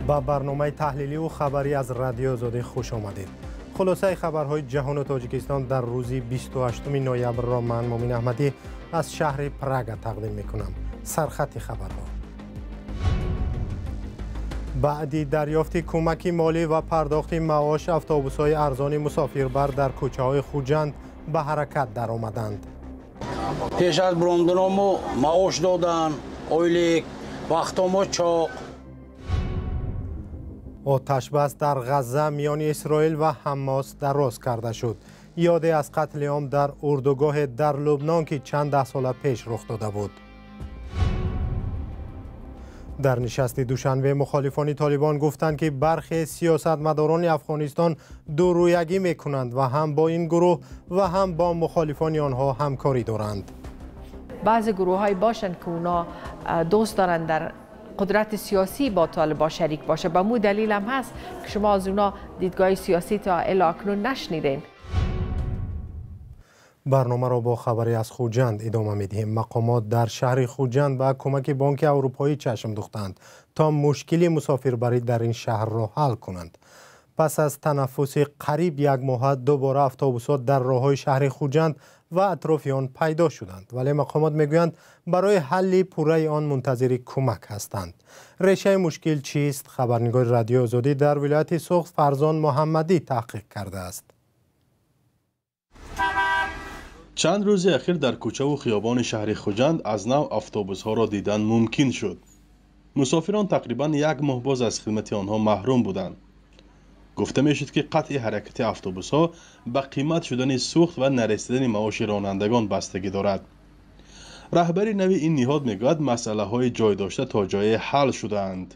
Ба барномаи таҳлиливу хабарӣ аз Радиои Озодӣ хуш омадед. Хулосаи хабарҳои ҷаҳону Тоҷикистон дар рӯзи 28 ноябрро ман, Мумин Аҳмадӣ, аз шаҳри Прага тақдим мекунам. Сархати хабарҳо. Баъди дарёфти кӯмаки молӣ ва пардохти маош, автобусҳои арзони мусофирбар дар кӯчаҳои Хуҷанд ба ҳаракат даромаданд. Пеш аз буромданомо маош додан, ойлик, вақтомо чоқ. Оташбас дар Ғазза миёни Исроил ва Ҳаммос дароз карда шуд. Ёде аз қатли ом дар урдугоҳе дар Лубнон, ки чанд даҳ сола пеш рух дода буд. Дар нишасти Душанбе мухолифони Толибон гуфтанд, ки бархе сиёсатмадорони Афғонистон дурӯягӣ мекунанд ва ҳам бо ин гурӯҳ ва ҳам бо мухолифони онҳо ҳамкорӣ доранд. Баъзе гурӯҳҳое бошанд, ки اونا دوست دارند در قدرت سیاسی با طالبا شریک باشه. به مو دلیل هم هست که شما از اونا دیدگاه سیاسی تا الی اکنون نشنیدین. Барномаро бо хабаре аз Хуҷанд идома медиҳем. Мақомот дар шаҳри Хуҷанд ба кӯмаки Бонки Аврупоӣ чашм духтанд, то мушкили мусофирбарӣ дар ин шаҳрро ҳал кунанд. Пас аз танаффуси қариб як моҳа дубора автобусҳо дар роҳҳои шаҳри Хуҷанд ва атрофи он пайдо шуданд, вале мақомот мегӯянд, барои ҳалли пурраи он мунтазири кӯмак ҳастанд. Решаи мушкил чист? Хабарнигори Радиои Озодӣ дар вилояти Суғд Фарзон Муҳаммадӣ таҳқиқ кардааст. Чанд рӯзи ахир дар кӯчаву хиёбони шаҳри Хуҷанд аз нав автобусҳоро дидан мумкин шуд. Мусофирон тақрибан як моҳ боз аз хидмати онҳо маҳрум буданд. Гуфта мешуд, ки қатъи ҳаракати автобусҳо ба қимат шудани сӯхт ва нарасидани маоши ронандагон бастагӣ дорад. Раҳбари нави ин ниҳод мегӯяд, масъалаҳои ҷой дошта то ҷое ҳал шудаанд.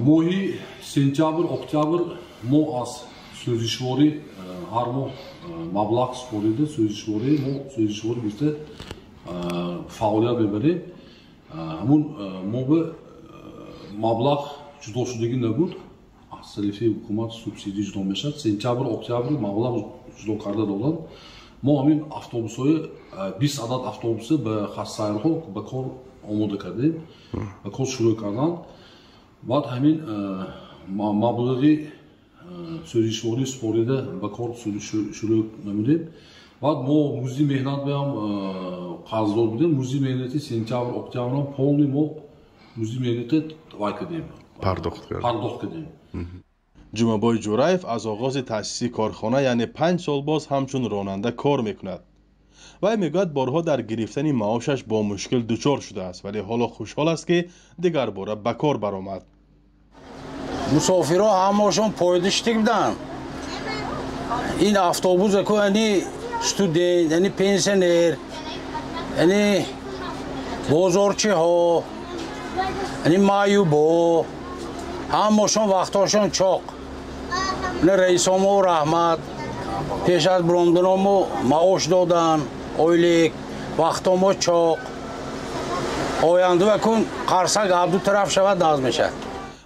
Моҳи сентябр, октябр мо аз сӯзишворӣ ҳар моҳ маблағ супорида, сӯзишворӣ мо сӯзишворӣ гирифта фаъолият мебарем. Ҳамун мо ба маблағ ҷудо шудагӣ набуд. Аз тарафи ҳукумат субсидия ҷудо мешавад. Сентябр, октябр маблағ ҷудо карда доданд. Мо ҳамин автобусҳои 20 адад автобусе ба хатсайрҳо ба кор омода кардем, ба кор шурӯъ карданд. Баъд ҳамин маблағи сӯзишворӣ супорида ба кор шурӯъ намудем. Баъд мо музди меҳнат беам қарздор будем. Музди меҳнати сентябр, октябрам полный мо музди меҳнати вай кардем, пардохт кардем. Ҷумабой Ҷураев аз оғози таъсиси корхона, яъне 5 сол боз, ҳамчун ронанда кор мекунад. Вай мегӯяд, борҳо дар гирифтани маошаш бо мушкил дучор шудааст, вале ҳоло хушҳол аст, ки дигарбора ба кор баромад. Мусофирҳо ҳамашон пойда шитик буданд. Ин автобус ку ани студент, ани пенсионер, ани бозорчиҳо, ани маъюбо, ҳамашон вақтошон чоқ. Раисомо раҳмат, пеш аз буромданомо маош додан, ойлик, вақтомо чоқ. Оянда вакун қарсак абду тараф шавад, наз мешавад.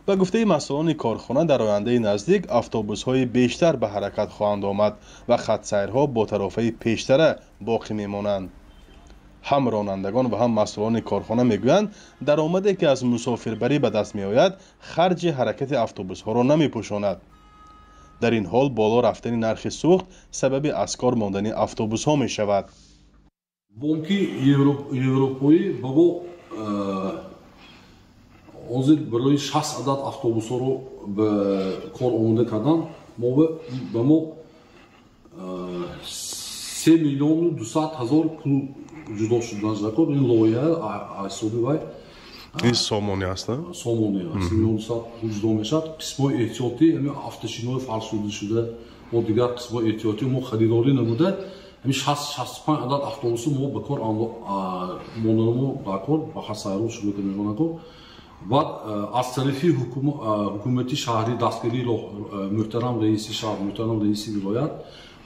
Ба гуфтаи масъулони корхона, дар ояндаи наздик автобусҳои бештар ба ҳаракат хоҳанд омад ва хатсайрҳо бо тарофаи пештара боқӣ мемонанд. Ҳам ронандагон ва ҳам масъулони корхона мегӯянд, даромаде ки аз мусофирбарӣ ба даст меояд, харҷи ҳаракати автобусҳоро намепӯшонад. Дар ин ҳол боло рафтани нархи сӯхт сабаби аз кор мондани автобусҳо мешавад. Бонки Европоӣ ба мо ҳозир барои 60 адад автобусҳоро ба кор омода кардан ба мо 3 миллиону 200 ҳазор пул ҷудо шудан закор. Ин лоиҳа ҳисоби вай. Ин сомонӣ аст? Сомонӣ, 3 миллион 200 пул ҷудо мешавад. Қисмҳои эҳтиётӣ, ҳамин автошинои фарсуда шуда бо дигар қисмҳои эҳтиётӣ мо харидорӣ намуда, ҳамин 65 адад автобусу мо ба кор монданамо, дар кор ба хатсайрҳо шурӯъ кардем. Баъд аз тарафи ҳукумати шаҳрӣ дастгирӣ, муҳтарам раиси шаҳр, муҳтарам раиси вилоят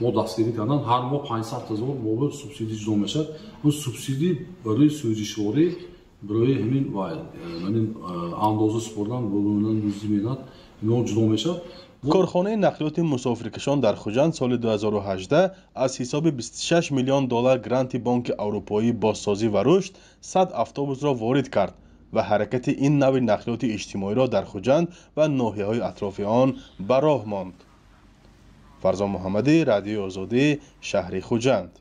мо дастгирӣ карданд. Ҳар моҳ 500 ҳазор мо субсидия ҷудо мешавад. Он субсидия барои сӯзишворӣ, барои ҳамин вай андоза супордан, музди меҳнат ино ҷудо мешавад. Корхонаи нақлиёти мусофиркашон дар Хуҷанд соли 2018 аз ҳисоби 26 миллион доллар гранти Бонки Аврупоии бозсозӣ ва рушд 100 автобусро ворид кард. Ва ҳаракати ин навъи нақлиёти иҷтимоиро дар Хуҷанд ва ноҳияҳои атрофи он ба роҳ монд. Фарзон Муҳаммадӣ, Радиои Озодӣ, шаҳри Хуҷанд.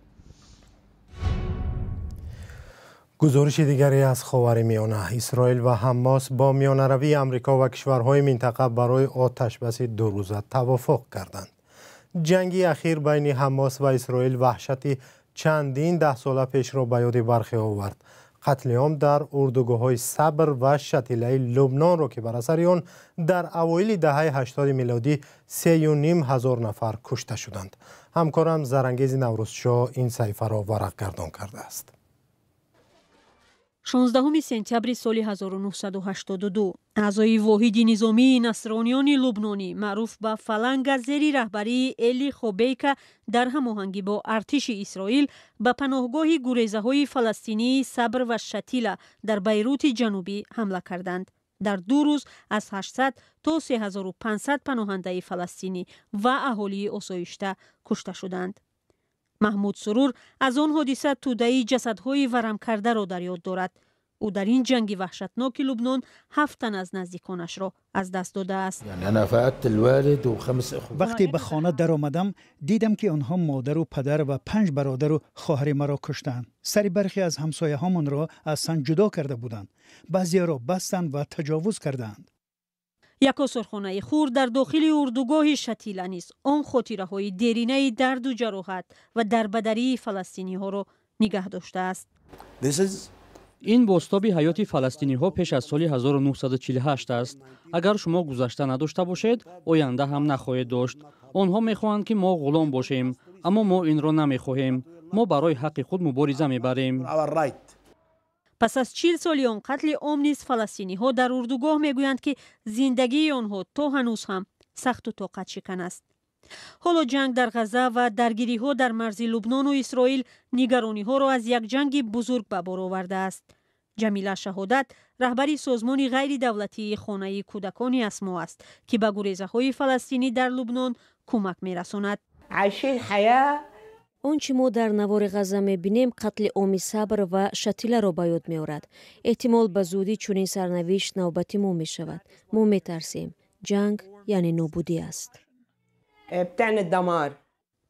Гузориши дигаре аз Ховари Миёна. Исроил ва Ҳамос бо миёнаравии Амрико ва кишварҳои минтақа барои оташбаси дурӯза тавофуқ карданд. Ҷанги ахир байни Ҳамос ва Исроил ваҳшати чандин даҳсола пешро ба ёди бархе овард. Қатли ом дар урдугоҳҳои Сабр ва Шатилаи Лубнонро, ки бар асари он дар авоили даҳаи 80 милодӣ 3,5 ҳазор нафар кушта шуданд. Ҳамкорам Зарангези Наврӯзшоҳ ин саҳифаро варақгардон кардааст. 16 сентябри соли 1982 аъзои воҳиди низомии насрониёни лубнонӣ, маъруф ба фаланга, зери раҳбарии Эли Хобейка дар ҳамоҳангӣ бо артиши Исроил ба паноҳгоҳи гурезаҳои фаластинии Сабр ва Шатила дар Байрути Ҷанубӣ ҳамла карданд. Дар 2 рӯз аз 800 то 3500 паноҳандаи фаластинӣ ва аҳолии осоишта кушта шуданд. Маҳмуд Сурур аз он ҳодиса тӯдаи ҷасадҳои варамкардаро дар ёд дорад. Ӯ дар ин ҷанги ваҳшатноки Лубнон ҳафт тан аз наздиконашро аз даст додааст. Вақте ба хона даромадам, дидам, ки онҳо модару падар ва панҷ бародару хоҳари маро куштаанд. Сари бархе аз ҳамсояҳомонро аз тан ҷудо карда буданд, баъзеро бастанд ва таҷовуз кардаанд. Як осорхонаи хурд дар дохили урдугоҳи Шатила низ он хотираҳои деринаи дарду ҷароҳат ва дарбадарии фаластиниҳоро нигаҳ доштааст. Ин бозтоби ҳаёти фаластиниҳо пеш аз соли 1948 аст. Агар шумо гузашта надошта бошед, оянда ҳам нахоҳед дошт. Онҳо мехоҳанд, ки мо ғулом бошем, аммо мо инро намехоҳем. Мо барои ҳаққи худ мубориза мебарем. Our right. Пас аз 40 соли он қатли ом низ фаластиниҳо дар урдугоҳ мегӯянд, ки зиндагии онҳо то ҳанӯз ҳам сахту тоқатшикан аст. Ҳоло ҷанг дар Ғазза ва даргириҳо дар марзи Лубнону Исроил нигарониҳоро аз як ҷанги бузург ба бор овардааст. Ҷамила Шаҳодат раҳбари созмони ғайридавлатии Хонаи кӯдакони Асмо аст, ки ба гурезаҳои фаластинӣ дар Лубнон кӯмак мерасонад. Он чӣ мо дар навори Ғазза мебинем, қатли оми Сабр ва Шатиларо ба ёд меорад. Эҳтимол, ба зудӣ чунин сарнавишт навбати мо мешавад. Мо метарсем. Ҷанг яъне нобудӣ аст.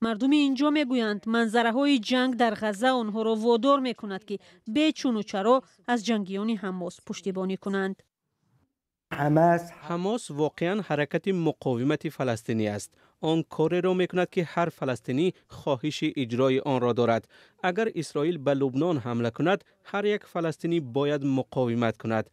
Мардуми инҷо мегӯянд, манзараҳои ҷанг дар Ғазза онҳоро водор мекунад, ки бечуну чаро аз ҷангиёни Ҳамос пуштибонӣ кунанд. Ҳамос воқеан ҳаракати муқовимати фаластинӣ аст. Он кореро мекунад, ки ҳар фаластинӣ хоҳиши иҷрои онро дорад. Агар Исроил ба Лубнон ҳамла кунад, ҳар як фаластинӣ бояд муқовимат кунад.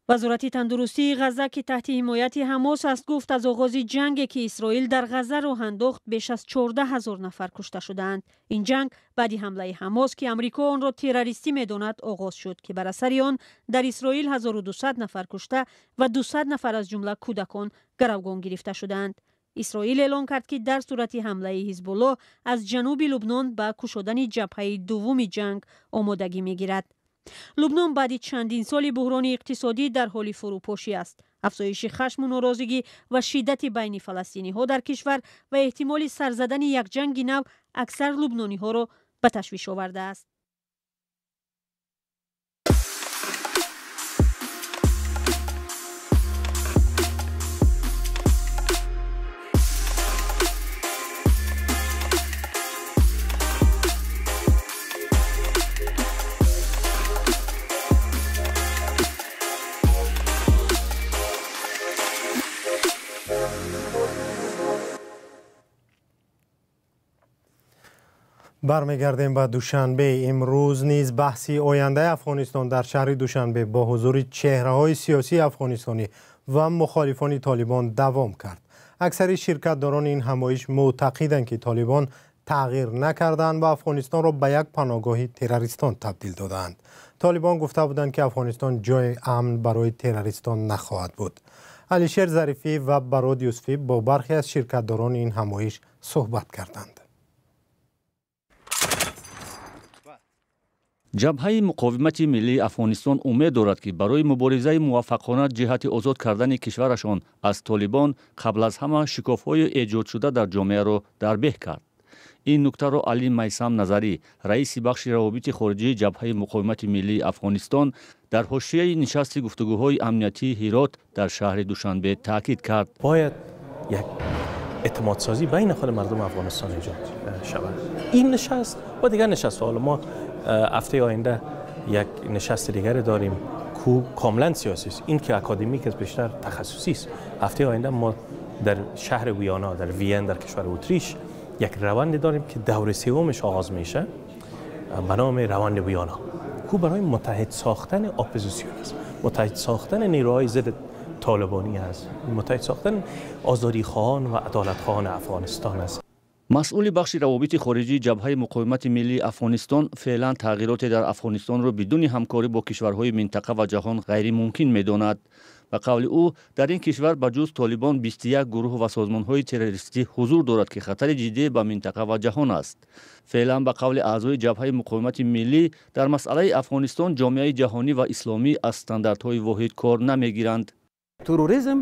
Вазорати тандурустии Ғазза, ки таҳти ҳимояти Ҳамос аст, гуфт, аз оғози ҷанге, ки Исроил дар Ғазза роҳ андохт, беш аз 14 000 нафар кушта шудаанд. Ин ҷанг баъди ҳамлаи Ҳамос, ки Амрико онро террористӣ медонад, оғоз шуд, ки бар асари он дар Исроил 1200 нафар кушта ва 200 нафар, аз ҷумла кӯдакон, гаравгон гирифта шудаанд. Исроил эълон кард, ки дар сурати ҳамлаи Ҳизбуллоҳ аз ҷануби Лубнон ба кушодани ҷабҳаи дуввуми ҷанг омодагӣ мегирад. Лубнон баъди чандин соли буҳрони иқтисодӣ дар ҳоли фурӯпошӣ аст. Афзоиши хашму норозигӣ ва шиддати байни фаластиниҳо дар кишвар ва эҳтимоли сар задани як ҷанги нав аксар лубнониҳоро ба ташвиш овардааст. Бармегардем ба Душанбе. Имрӯз низ баҳси ояндаи Афғонистон дар шаҳри Душанбе бо ҳузури чеҳраҳои сиёсии афғонистонӣ ва мухолифони Толибон давом кард. Аксари ширкатдорони ин ҳамоиш мӯътақиданд, ки Толибон тағйир накарданд ва Афғонистонро ба як паноҳгоҳи террористон табдил додаанд. Толибон гуфта буданд, ки Афғонистон ҷои амн барои террористон нахоҳад буд. Алишер Зарифӣ ва Барод Юсуфӣ бо бархе аз ширкатдорони ин ҳамоиш суҳбат карданд. Ҷабҳаи муқовимати миллии Афғонистон умед дорад, ки барои муборизаи муваффақона ҷиҳати озод кардани кишварашон аз Толибон қабл аз ҳама шикофҳои эҷодшуда дар ҷомеаро дарбеҳ кард. Ин нуктаро Алӣ Майсам Назарӣ, раиси бахши равобити хориҷии Ҷабҳаи муқовимати миллии Афғонистон, дар ҳошияи нишасти гуфтугӯҳои амниятии Ҳирот дар шаҳри Душанбе таъкид кард. Бояд як اعتمادسازی بین خود مردم افغانستان ایجاد شود. این نشست و دیگر نشست، حالا ما هفته آینده یک نشست دیگر داریم که کاملا سیاسی است، این که اکادمیک است بیشتر تخصصی است. هفته آینده ما در شهر ویانا، در وین، در کشور اتریش یک روند داریم که دور سومش آغاز میشه به نام روند ویانا، که برای متحد ساختن اپوزیسیون است، متحد ساختن نیروهای ضد طالبانی است، متحد ساختن آزادی خواهان و عدالت خواهان افغانستان است. Масъули бахши равобити хориҷии Ҷабҳаи муқовимати миллии Афғонистон феълан тағйироте дар Афғонистонро бидуни ҳамкорӣ бо кишварҳои минтақа ва ҷаҳон ғайримумкин медонад. Ба қавли ӯ, дар ин кишвар ба ҷуз Толибон 21 гурӯҳ ва созмонҳои террористӣ ҳузур дорад, ки хатари ҷиддӣ ба минтақа ва ҷаҳон аст. Феълан, ба қавли аъзои Ҷабҳаи муқовимати миллӣ, дар масъалаи Афғонистон ҷомеаи ҷаҳонӣ ва исломӣ аз стандартҳои воҳид кор намегиранд. تروریسم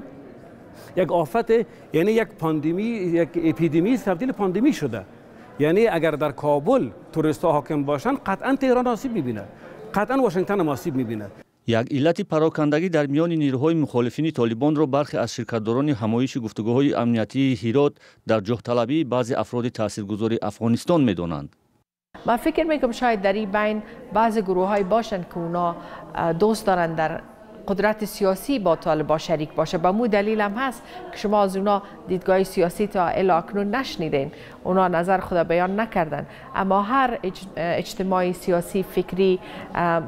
یک آفت، یعنی یک پاندمی، یک اپیدمی تبدیل پاندمی شده. یعنی اگر در کابل تروریست ها حاکم باشند، قطعا تهران آسیب میبینه، قطعا واشنگتن آسیب میبینه. Як иллати парокандагӣ дар миёни нирӯҳои мухолифини Толибонро бархе аз ширкатдорони ҳамоиши гуфтугӯҳои амниятии Ҳирот дар ҷоҳталабии баъзе афроди таъсиргузори Афғонистон медонанд. من فکر میکنم شاید در این بین بعضی گروه های باشند که اونا دوست دارند در قدرت سیاسی با طالبا شریک باشه. به مو دلیل هم هست که شما از اونا دیدگاه سیاسی تا الی اکنون نشنیدین، اونا نظر خود بیان نکردن. اما هر اجتماع سیاسی فکری،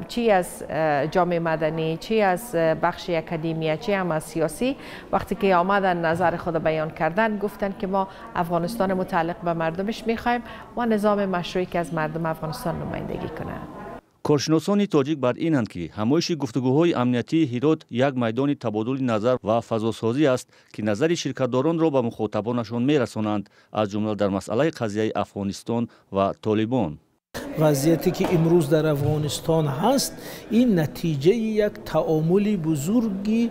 چی از جامعه مدنی، چی از بخش اکادمیا، چی هم از سیاسی، وقتی که آمدن نظر خود بیان کردن، گفتن که ما افغانستان متعلق به مردمش میخوایم و نظام مشروعی که از مردم افغانستان نمایندگی کنه. Коршиносони тоҷик бар инанд, ки ҳамоиши гуфтугӯҳои амниятии Ҳирот як майдони табодули назар ва фазосозӣ аст, ки назари ширкатдоронро ба мухотабонашон мерасонанд, аз ҷумла дар масъалаи қазияи Афғонистон ва Толибон. Вазъияте ки имрӯз дар Афғонистон ҳаст, ин натиҷаи як таомули бузурги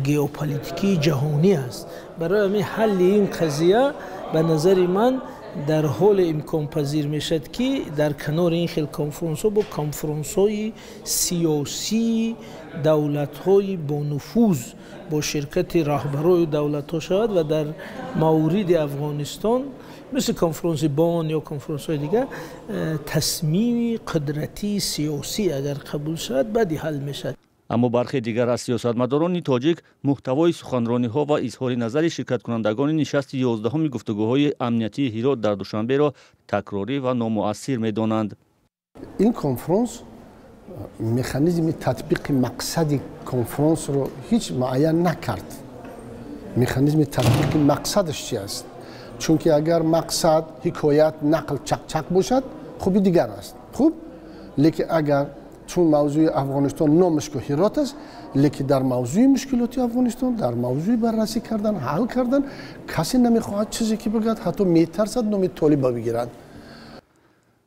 геополитикии ҷаҳонӣ аст. Барои ҳамин ҳалли ин қазия ба назари ман дар ҳоле имконпазир мешавад, ки дар канори ин хел конфронсҳо бо конфронсҳои сиёсии давлатҳои бонуфуз бо ширкати раҳбарои давлатҳо шавад ва дар мавриди Афғонистон мисли конфронси Бон ё конфронсҳои дигар тасмими қудратии сиёсӣ агар қабул шавад, баъди ҳал мешавад. Аммо бархе дигар аз сиёсатмадорони тоҷик муҳтавои суханрониҳо ва изҳори назари ширкаткунандагони нишасти 11-уми гуфтугӯҳои амниятии Ҳирот дар Душанберо такрорӣ ва номуассир медонанд. Ин конфронс механизми татбиқи мақсади конфронсро ҳеҷ муайян накард. Механизми татбиқи мақсадаш чи аст? Чунки агар мақсад ҳикоят, нақл, чақчақ бошад, хуби дигар аст, хуб, лекин агар чун мавзӯи Афғонистон номаш ки Ҳирот аст, лекин дар мавзӯи мушкилоти Афғонистон, дар мавзӯи баррасӣ кардан, ҳал кардан касе намехоҳад чизе ки бигӯяд, ҳатто метарсад номи Толиба бигирад.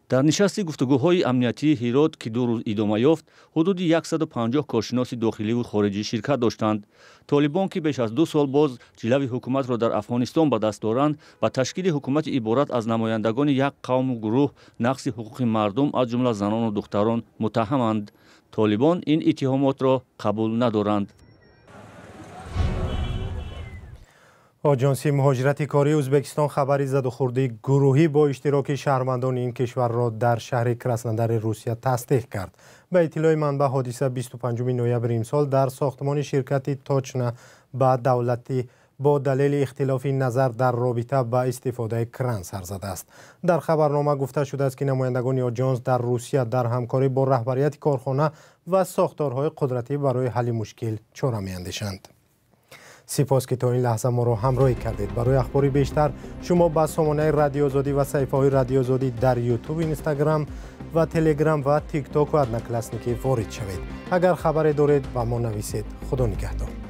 Дар нишасти гуфтугӯҳои амниятии Ҳирот, ки 2 рӯз идома ёфт, ҳудуди 150 коршиноси дохиливу хориҷӣ ширкат доштанд. Толибон, ки беш аз 2 сол боз ҷилави ҳукуматро дар Афғонистон ба даст доранд, ба ташкили ҳукумати иборат аз намояндагони як қавму гурӯҳ, нақси ҳуқуқи мардум, аз ҷумла занону духтарон муттаҳаманд. Толибон ин иттиҳомотро қабул надоранд. Оҷонсии муҳоҷирати кории Ӯзбекистон хабари задухӯрди гурӯҳӣ бо иштироки шаҳрвандони ин кишварро дар шаҳри Краснодари Русия тасдиқ кард. Ба иттилои манбаъ, ҳодиса 25 ноябри имсол дар сохтмони ширкати Точна ба давлатӣ бо далели ихтилофи назар дар робита ба истифодаи кран сар задааст. Дар хабарнома гуфта шудааст, ки намояндагони оҷонс дар Русия дар ҳамкорӣ бо раҳбарияти корхона ва сохторҳои қудратӣ барои ҳалли мушкил чора меандешанд. Сипос, ки то ин лаҳза моро ҳамроҳӣ кардед. Барои ахбори бештар шумо ба сомонаи Радиои Озодӣ ва саҳифаҳои Радиои Озодӣ дар Ютуб, Инстаграм ва Телеграм ва Тикток ва Одноклассники ворид шавед. Агар хабаре доред, ба мо нависед. Худо нигаҳдор.